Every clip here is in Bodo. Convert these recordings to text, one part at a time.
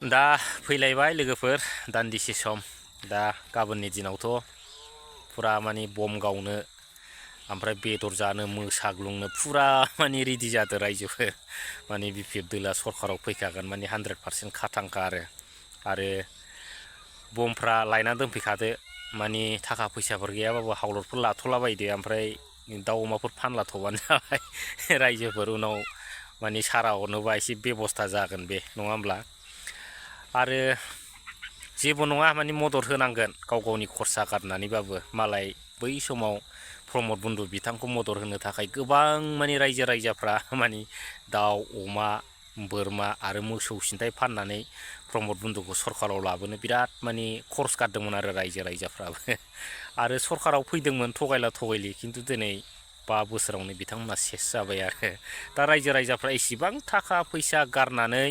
दा फैलायबाय लोगोफोर दान्दिसे सम दा गाबोननि दिनावथ' फुरा माने बम गावनो ओमफ्राय बेदर जानो मोसाग्लुंनो फुरा माने रेडि जादो रायजोफोर माने बिपिएफ दोला सरखाराव फैखागोन माने 100% खाथांखा आरो बमफ्रा लायना दोनफैखादो माने थाखा फैसाफोर गैयाबाबो हावलतफोर लाथ'लाबायदो ओमफ्राय दाउ अमाफोर फानलाथ'बानो जाबाय रायजोफोर उनाव माने सारा हरनोबा एसे बेबस्था जागोन बे नङा होमब्ला आरो जेबो नङा माने मदद होनांगोन गाव गावनि खरसा गारनानैबाबो मालाय बै समाव प्रमद बन्धु बिथांखौ मदद होनो थाखाय गोबां माने रायजो राजाफ्रा माने दाउ अमा बोरमा आरो मोसौ सिन्थाय फाननानै प्रमद बन्धुखौ सरखाराव लाबोनो बिराद माने खरस गारदोंमोन आरो रायजो राजाफ्राबो आरो सरखाराव फैदोंमोन थगायला थगायलि खिन्थु दिनै 5 बोसोरावनो बिथांमोना सेस जाबाय आरो दा रायजो राजाफ्रा इसेबां थाखा फैसा गारनानै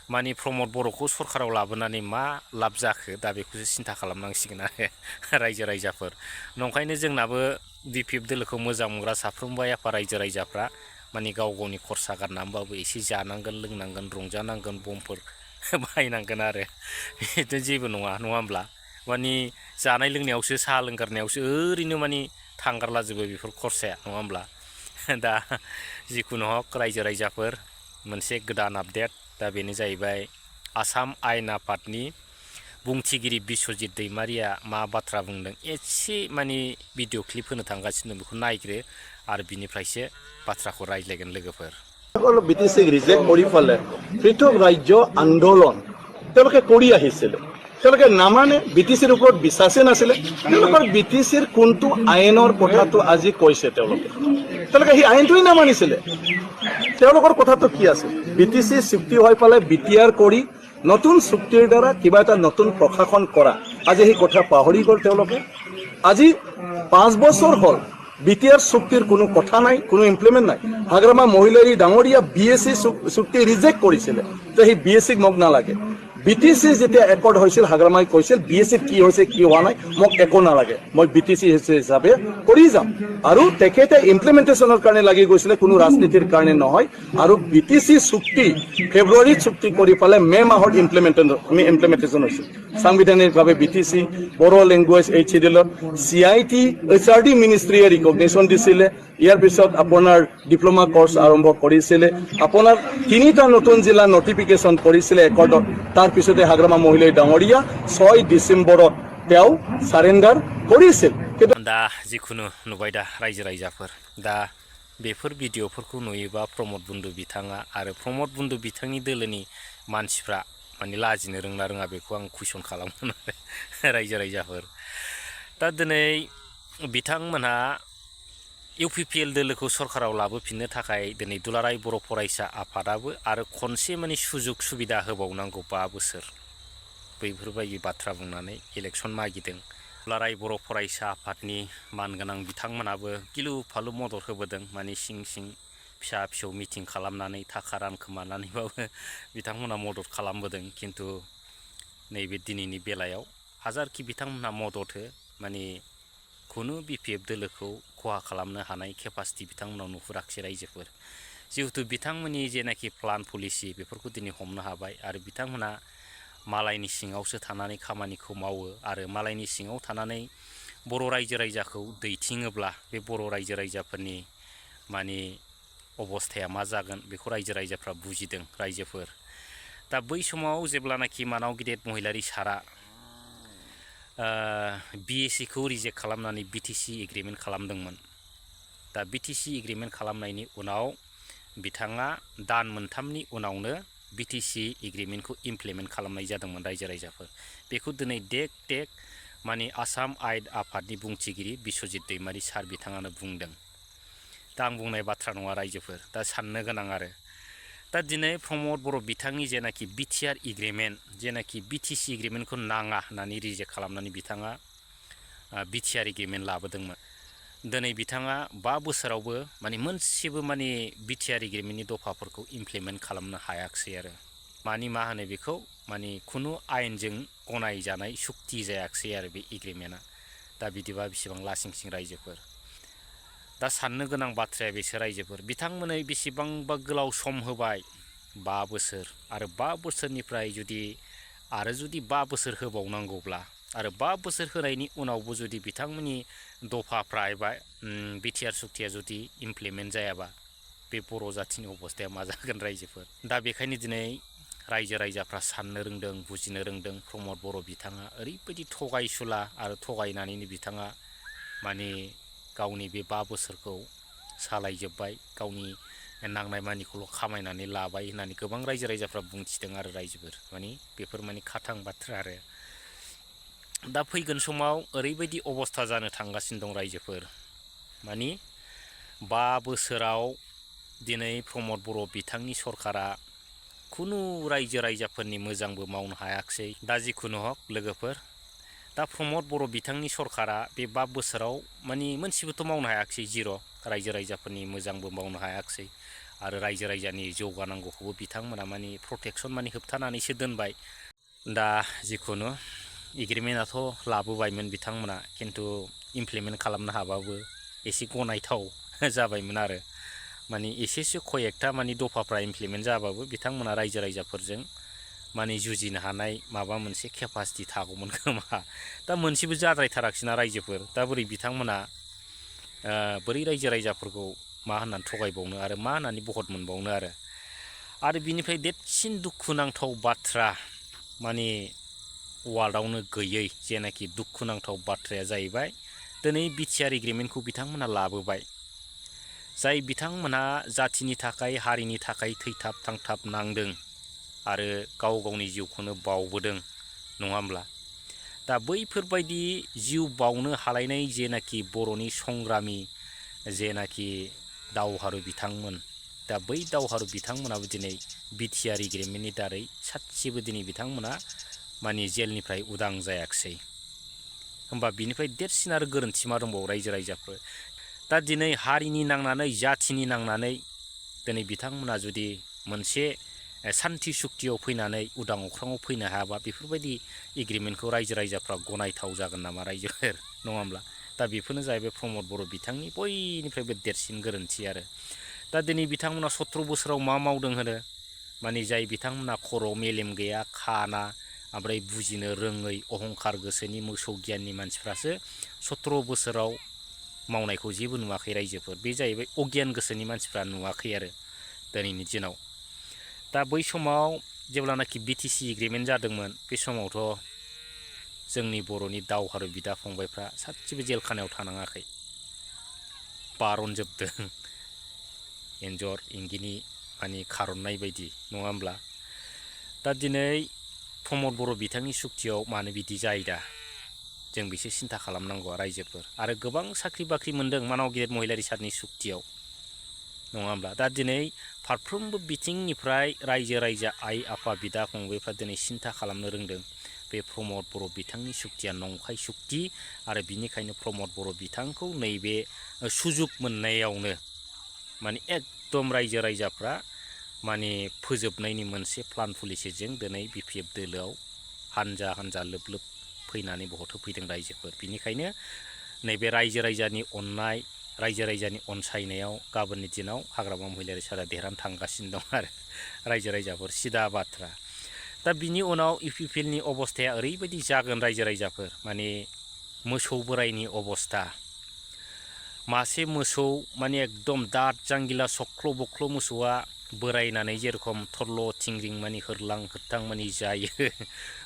माने प्रमद बर'खौ सरखाराव लाबोनानै मा लाब जाखो दा बेखौसो सिन्था खालामनांसिगोन आरो रायजो राजाफोर नंखायनो जोंनाबो बिपिएफ दोलोखौ मोजां मोनग्रा साफ्रोमबो आफा रायजो राजाफ्रा माने गाव गावनि खरसा गारनानैबाबो एसे जानांगोन लोंनांगोन रंजानांगोन बमफोर बाहायनांगोन आरो बेथ' जेबो नङा होमब्ला माने जानाय लोंनायावसो साहा लोंगारनायावसो ओरैनो माने थांगारलाजोबो बेफोर खरसाया नङा होमब्ला दा जिखुनु हक रायजो राजाफोर मोनसे गोदान आपडेट दा बेनो जाहैबाय आसाम आयेन आफादनि बुंथिगिरि बिस्वजित दैमारिया मा बाथ्रा बुंदों एसे माने भिडिअ क्लिप होनो थांगासिनो बेखौ नायग्रो आरो बिनिफ्रायसो बाथ्राखौ रायज्लायगोन लोगोफोर বিটিচিক ৰিজেক্ট কৰি ফালে পৃথক ৰাজ্য আন্দোলন তেওঁলোকে কৰি আহিছিল তেওঁলোকে নামানে বিটিচিৰ ওপৰত বিশ্বাসে নাছিলে তেওঁলোকৰ বিটিচিৰ কোনটো আইনৰ কথাটো আজি কৈছে তেওঁলোকে সেই আইনটোই নামানিছিলে তেওঁলোকৰ কথাটো কি আছে বিটিচি চুক্তি হৈ পালে বিটিআৰ কৰি নতুন চুক্তিৰ দ্বাৰা কিবা এটা নতুন প্ৰশাসন কৰা আজি সেই কথা পাহৰি গ'ল তেওঁলোকে আজি 5 বছৰ হ'ল বিটিআর চুক্তির কোনো কথা নাই কোনো ইমপ্লিমেন্ট নাই হাগ্রামা মহিলাৰী ডাঙৰীয়া বিএসসি চুক্তি রিজেক্ট করেছিল তো সেই বিএসসিক মোক নালাগে বিটিসি যেতিয়া একৰ্ড হৈছিল হাগ্রামাই কৈছিল বিএসসিত কি হৈছে কি হোৱা নাই মোক একো নালাগে মই বিটিসি হিচাপে কৰি যাম আৰু তেখেতে ইমপ্লিমেন্টেশনৰ কাৰণে লাগি গৈছিল কোনো ৰাজনীতিৰ কাৰণে নহয় আৰু বিটিসি চুক্তি ফেব্ৰুৱাৰীত চুক্তি কৰি পালে মে মাহত ইমপ্লিমেন্টেশন হৈছিল সাংবিধানিকভাৱে বিটিসি বড়ো ল্যাঙ্গুৱেজ এইচডিএলত সিআইটি এইচআৰডি মিনিষ্ট্ৰীয়ে ৰিকগনিশ্যন দিছিলে ইয়াৰ পিছত আপোনাৰ ডিপ্লোমা কোর্স আৰম্ভ কৰিছিলে আপোনাৰ 3টা নতুন জিলা নটিফিকেশন কৰিছিলে একৰ্ডত তাৰ পিছতে হাগ্রামা মহিলাৰী ডাঙৰীয়া 6 ডিসেম্বৰত তেওঁ সাৰেন্ডাৰ কৰিছিল दा जिखुनु नुबाय दा रायजो राजाफोर दा बेफोर भिडिअफोरखौ नुयोबा प्रमद बन्धु बिथाङा आरो प्रमद बन्धु बिथांनि दोलोनि मानसिफ्रा माने लाजिनो रोंना रोङा बेखौ आं कुइसन खालामगोन रायजो राजाफोर दा दिनै बिथांमोनहा इउपिपिएल दोलोखौ सरकाराव लाबोफिननो थाखाय दिनै दुलाराय बर' फरायसा आफादाबो आरो खनसे माने सुजुग सुबिदा होबावनांगौ 5 बोसोर बैफोरबायदि बाथ्रा बुंनानै इलेक्सन मागिदों दुलाराय बर' फरायसा आफादनि मानगोनां बिथांमोनाबो गिलु फालु मदद होबोदों माने सिं सिं फिसा फिसौ मिटिं खालामनानै थाखा रानखोमानानैबाबो बिथांमोना मदद खालामबोदों खिन्थु नैबे दिनैनि बेलायाव हाजारखि बिथांमोना मदद हो माने खुनु बिपिएफ दोलोखौ खहा खालामनो हानाय केपासिटि बिथांमोनाव नुहुराखिसै रायजोफोर जिहेतु बिथांमोननि जेनाखि प्लान पलिसि बेफोरखौ दिनै हमनो हाबाय आरो बिथांमोना मालायनि सिङावसो थानानै खामानिखौ मावो आरो मालायनि सिङाव थानानै बर' रायजो राजाखौ दैथिङोब्ला बे बर' रायजो राजाफोरनि माने अबस्थाया मा जागोन बेखौ रायजो राजाफ्रा बुजिदों रायजोफोर दा बै समाव जेब्लानाखि मानाव गिदिर महिलारि सारा बिएससिखौ रिजेक्ट खालामनानै बिटिसि एग्रिमेन्ट खालामदोंमोन दा बिटिसि एग्रिमेन्ट खालामनायनि उनाव बिथाङा दान मोनथामनि उनावनो बिटिसि एग्रिमेन्टखौ इमप्लिमेन्ट खालामनाय जादोंमोन रायजो राजाफोर बेखौ दिनै देक देक माने आसाम आयेन आफादनि बुंथिगिरि बिस्वजित दैमारि सार बिथाङानो बुंदों दा आं बुंनाय बाथ्रा नङा रायजोफोर दा साननो गोनां आरो दा दिनै प्रमद बर' बिथांनि जेनाखि बिटिआर एग्रिमेन्ट जेनाखि बिटिसि एग्रिमेन्टखौ नाङा होननानै रिजेक्ट खालामनानै बिथाङा बिटिआर एग्रिमेन्ट लाबोदोंमोन दिनै बिथाङा 5 बोसोरावबो माने मोनसेबो माने बिटिआर एग्रिमेन्टनि दफाफोरखौ इमप्लिमेन्ट खालामनो हायाखिसै आरो माने मा होनो बेखौ माने खुनु आयेनजों गनायजानाय सुक्ति जायाखिसै आरो बे एग्रिमेन्टआ दा बिदिबा बेसेबां लासिंसिं रायजोफोर दा साननो गोनां बाथ्राया बेसो रायजोफोर बिथांमोननो बेसेबांबा गोलाव सम होबाय 5 बोसोर आरो 5 बोसोरनिफ्राय जुदि 5 बोसोर होबावनांगौब्ला आरो 5 बोसोर होनायनि उनावबो जुदि बिथांमोननि दफाफ्रा एबा बिटिआर सुक्तिया जुदि इमप्लिमेन्ट जायाबा बे बर' जाथिनि अबस्थाया मा जागोन रायजोफोर। दा बेखायनो दिनै रायजो राजाफ्रा साननो रोंदों, बुजिनो रोंदों। प्रमद बर' बिथाङा ओरैबायदि थगायसुला आरो थगायनानैनो बिथाङा माने गावनि बे 5 बोसोरखौ सालायजोब्बाय, गावनि नांनाय मानिखौल' खामायनानै लाबाय होननानै गोबां रायजो राजाफ्रा बुंथिदों आरो रायजोफोर। माने बेफोर माने खाथां बाथ्रा आरो। दा फैगोन समाव ओरैबायदि अबस्था जानो थांगासिनो दं रायजोफोर, माने 5 बोसोराव दिनै प्रमद बर' बिथांनि सरकारा खुनु रायजो राजाफोरनि मोजांबो मावनो हायाखिसै। दा जिखुनु हक लोगोफोर, दा प्रमद बर' बिथांनि सरकारा बे 5 बोसोराव माने मोनसेबोथ' मावनो हायाखिसै, जिर'। रायजो राजाफोरनि मोजांबो मावनो हायाखिसै आरो रायजो राजानि जौगानांगौखौबो बिथांमोना माने प्रटेकसन माने होबथानानैसो दोनबाय। दा जिखुनु एग्रिमेन्टआथ' लाबोबायमोन बिथांमोना, खिन्थु इमप्लिमेन्ट खालामनो हाबाबो एसे गनायथाव जाबायमोन आरो। माने एसेसो कयेकथा माने दफाफ्रा इमप्लिमेन्ट जाबाबो बिथांमोना रायजो राजाफोरजों माने जुजिनो हानाय माबा मोनसे केपासिटि थागौमोन खोमा। दा मोनसेबो जाद्रायथाराखिसैना रायजोफोर। दा बोरै बिथांमोना बोरै रायजो राजाफोरखौ मा होननानै थगायबावनो आरो मा होननानै भट मोनबावनो आरो बिनिफ्राय देरसिन दुखुनांथाव बाथ्रा माने वार्ल्डआवनो गैयै जेनाखि दुखुनांथाव बाथ्राया जाहैबाय, दिनै बिटिआर एग्रिमेन्टखौ बिथांमोना लाबोबाय। जाय बिथांमोना जाथिनि थाखाय, हारिनि थाखाय थैथाब थांथाब नांदों आरो गाव गावनि जिउखौनो बावबोदों, नङा होमब्ला? दा बैफोरबायदि जिउ बावनो हालायनाय जेनाखि बर'नि संग्रामि जेनाखि दावहारु बिथांमोन, दा बै दावहारु बिथांमोनाबो दिनै बिटिआर एग्रिमेन्टनि दारै सासेबो दिनै बिथांमोना माने जेलनिफ्राय उदां जायाखिसै। होमबा बिनिफ्राय देरसिन आरो गोरोन्थि मा दंबावो रायजो राजाफोर? दा दिनै हारिनि नांनानै, जाथिनि नांनानै दिनै बिथांमोना जुदि मोनसे सान्थि सुक्तियाव फैनानै उदां अख्राङाव फैनो हायाबा बेफोरबायदि एग्रिमेन्टखौ रायजो राजाफ्रा गनायथाव जागोन नामा रायजोफोर? नङा होमब्ला? दा बेफोरनो जाहैबाय प्रमद बर' बिथांनि बयनिफ्रायबो देरसिन गोरोन्थि आरो। दा दिनै बिथांमोना 17 बोसोराव मा मावदों होनो? माने जाय बिथांमोना खर'आव मेलेम गैया, खाना, ओमफ्राय बुजिनो रोङै अहंखार गोसोनि मोसौ गियाननि मानसिफ्रासो 17 बोसोराव मावनायखौ जेबो नुवाखै रायजोफोर। बे जाहैबाय अगियान गोसोनि मानसिफ्रा नुवाखै आरो दिनैनि दिनाव। दा बै समाव जेब्लानाखि बिटिसि एग्रिमेन्ट जादोंमोन, बे समावथ' जोंनि बर'नि दावहारु बिदा फंबायफ्रा सासेबो जेल खानायाव थानाङाखै, बारनजोबदों एन्जर इंगिनि माने खारननाय बायदि, नङा होमब्ला? दा दिनै प्रमद बर' बिथांनि सुक्तियाव मानो बिदि जायो? दा जों बेसे सिन्था खालामनांगौ रायजोफोर। आरो गोबां साख्रि बाख्रि मोन्दों मानावगिर महिलारि सारनि सुक्तियाव, नङा होमब्ला? दा दिनै फारफ्रोमबो बिथिंनिफ्राय रायजो राजा, आइ आफा, बिदा फंबायफ्रा दिनै सिन्था खालामनो रोंदों बे प्रमद बर' बिथांनि सुक्तिया नंखाय सुक्ति आरो बिनिखायनो प्रमद बर' बिथांखौ नैबे सुजुग मोननायावनो माने एकदम रायजो राजाफ्रा माने फोजोबनायनि मोनसे प्लान पलिसिजों दिनै बिपिएफ दोलोआव हानजा हानजा लोब लोब फैनानै भट होफैदों रायजोफोर। बिनिखायनो नैबे रायजो राजानि अननाय, रायजो राजानि अनसायनायाव गाबोननि दिनाव हाग्रामा महिलारि सारा देरहानो थांगासिनो दं आरो रायजो राजाफोर, सिदा बाथ्रा। दा बिनि उनाव इउपिपिएलनि अबस्थाया ओरैबायदि जागोन रायजो राजाफोर, माने मोसौ बोरायनि अबस्था। मासे मोसौ माने एकदम दाद जांगिला सख्ल' बख्ल' मोसौआ बोरायनानै जेरखम थरल' थिंग्रिं माने होरलां होरथां माने जायो,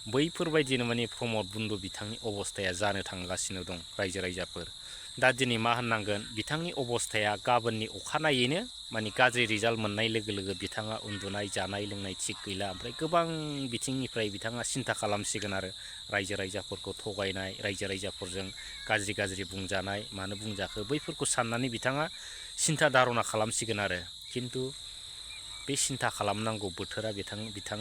बैफोरबायदिनो माने प्रमद बन्धु बिथांनि अबस्थाया जानो थांगासिनो दं रायजो राजाफोर। दा दिनै मा होननांगोन, बिथांनि अबस्थाया गाबोननि अखानायैनो माने गाज्रि रिजाल्ट मोननाय लोगो लोगो बिथाङा उन्दुनाय, जानाय लोंनाय थिग गैला। ओमफ्राय गोबां बिथिंनिफ्राय बिथाङा सिन्था खालामसिगोन आरो रायजो राजाफोरखौ थगायनाय, रायजो राजाफोरजों गाज्रि गाज्रि बुंजानाय, मानो बुंजाखो बैफोरखौ साननानै बिथाङा सिन्था धारना खालामसिगोन आरो। खिन्थु बे सिन्था खालामनांगौ बोथोरा बिथां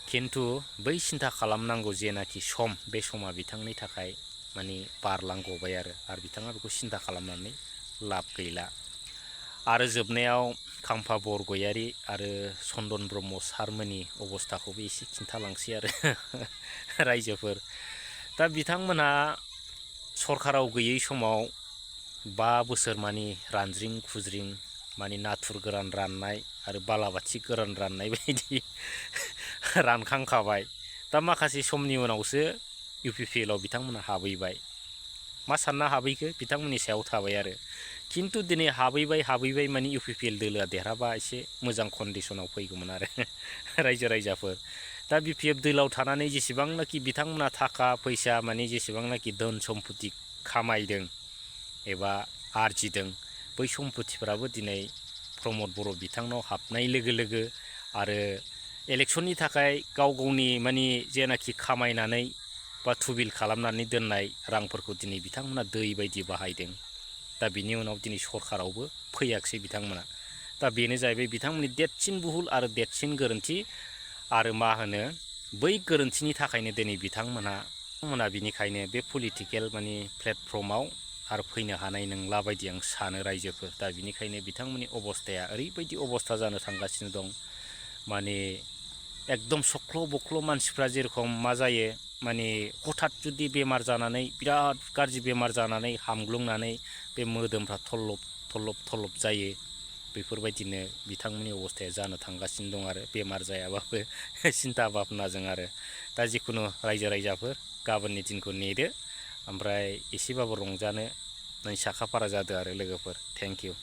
खिन्थु बै सिन्था खालामनांगौ जेनाखि सम, बे समा बिथांनि थाखाय माने बारलांगबाय आरो बिथाङा बेखौ सिन्था खालामनानै लाब गैला। आरो जोबनायाव खाम्फा बरगयारि आरो चन्दन ब्रह्म सारमोननि अबस्थाखौबो एसे खिन्थालांसै आरो रायजोफोर। दा बिथांमोना सरकाराव गैयै समाव 5 बोसोर माने रानज्रिं खुज्रिं माने नाथुर गोरान राननाय आरो बालाबाथि गोरान राननाय बायदि रानखांखाबाय दा माखासे समनि उनावसो UPPL आव बिथांमोना हाबहैबाय मा सानना हाबहैखो बिथांमोननि सायाव थाबाय आरो खिन्थु दिनै हाबहैबाय माने UPPL दोलोआ देरहाबा एसे मोजां कन्डिसनाव फैगौमोन आरो रायजो राजाफोर दा BPF दोलोआव थानानै जेसेबांनाखि बिथांमोना थाखा फैसा माने जेसेबांनाखि धोन सम्पति खामायदों एबा आरजिदों बै सम्पतिफोराबो दिनै प्रमद बर' बिथांनाव हाबनाय लोगो लोगो आरो इलेक्सननि थाखाय गाव गावनि माने जेनाखि खामायनानै बा थुबिल खालामनानै दोननाय रांफोरखौ दिनै बिथांमोना दै बायदि बाहायदों दा बिनि उनाव दिनै सरखारावबो फैयाखिसै बिथांमोना दा बेनो जाहैबाय बिथांमोननि देरसिन बुहुल आरो देरसिन गोरोन्थि आरो मा होनो बै गोरोन्थिनि थाखायनो दिनै बिथांमोना बिनिखायनो बे पलिटिकेल माने प्लेटफर्माव आरो फैनो हानाय नंला बायदि आं सानो रायजोफोर दा बिनिखायनो बिथांमोननि अबस्थाया ओरैबायदि अबस्था जानो थांगासिनो दं माने एकदम सख्ल' बख्ल' मानसिफ्रा जेरखम मा जायो माने हठात जुदि बेमार जानानै बिराद गाज्रि बेमार जानानै हामग्लुंनानै बे मोदोमफ्रा थल्लब जायो बेफोरबायदिनो बिथांमोननि अबस्थाया जानो थांगासिनो दं आरो बेमार जायाबाबो सिन्था भाबनाजों आरो दा जिखुनु रायजो राजाफोर गाबोननि दिनखौ नेदो ओमफ्राय एसेबाबो रंजानो नों साखाफारा जादो आरो लोगोफोर थेंक इउ